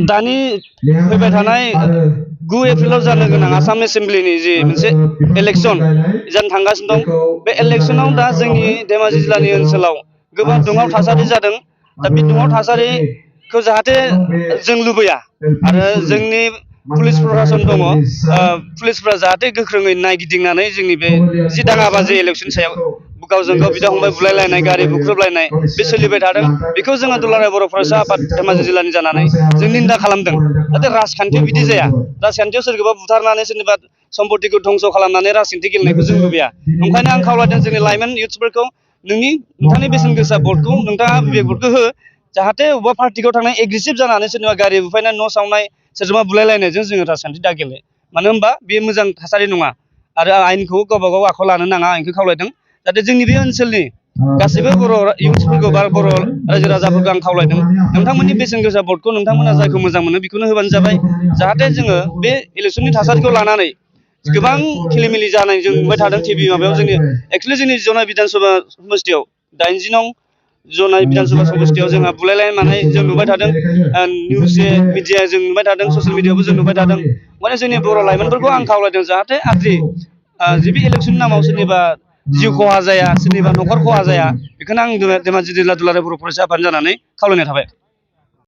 दानि फैबाय थानाय 9 एप्रिलाव जानो गोनां आसाम एसेम्ब्लिनि जि मोनसे इलेक्सन जानो थांगासिनो दं बे इलेक्सनाव दा जोंनि धेमाजि जिल्लानि ओनसोलाव गोबां दुंहाव थासारि जादों दा बे दुंहाव थासारिखौ जाहाथे जों लुबैया आरो जोंनि पुलिस प्रशासन दङ पुलिसफ्रा जाहाथे गोख्रोङै नायगिदिंनानै जोंनि बे जि दाङाबाजि इलेक्सन सायाव गावजों गाव बिदा फंबाय बुलायलायनाय गारि बुख्रुबलायनाय बे सोलिबाय थादों बेखौ जोङो दुलाराय बर' फरायसा आफाद धेमाजि जिल्लानि जानानै जों निन्दा खालामदों नाथाय राजखान्थियाव बिदि जाया राजखान्थियाव सोरखौबा बुथारनानै सोरनिबा सम्पतिखौ धंस खालामनानै राजखान्थि गेलेनायखौ जों लुबैया ओंखायनो आं खावलायदों जोंनि लाइमोन इयुथ्सफोरखौ नोंथांनि बेसेन गोसा भटखौ नोंथाङा बिबेक भटखौ हो जाहाथे अबेबा पार्टिखौ थांनाय एग्रेसिभ जानानै सोरनिबा गारि बुफायनाय न' सावनाय सोरजोंबा बुलायलायनायजों जोङो राजखान्थि दा गेले मानो होनबा बेयो मोजां थासारि नङा आरो आयेनखौ गावबा गाव आखायाव लानो नाङा आं बेखौ खावलायदों जाहाथे जोंनि बे ओनसोलनि गासैबो बर' इयुथ्सफोरखौ बा बर' रायजो राजाफोरखौ आं खावलायदों नोंथांमोननि बेसेन गोसा भटखौ नोंथांमोना जायखौ मोजां मोनो बेखौनो होबानो जाबाय जाहाथे जोङो बे इलेक्सननि थासारिखौ लानानै गोबां खिलिमिलि जानाय जों नुबाय थादों टिभि माबायाव जोंनि एक्चुवेलि जोंनि जनाय बिधानसभा समस्तियाव 80 नं जनाय बिधानसभा समस्तियाव जोंहा बुलायलायनाय जों नुबाय थादों निउस मिडिया जों नुबाय थादों ससियेल मिडियायावबो जों नुबाय थादों माने जोंनि बर' लाइमोनफोरखौ आं खावलायदों जाहाथे आद्रि जि बे इलेक्सननि नामाव सोरनिबा जिउ खहा जाया सोरनिबा न'खर खहा जाया बेखौनो आं धेमाजि जिल्ला दुलाराय बर' फरायसा आफाद जानानै खावलायनाय थाबाय।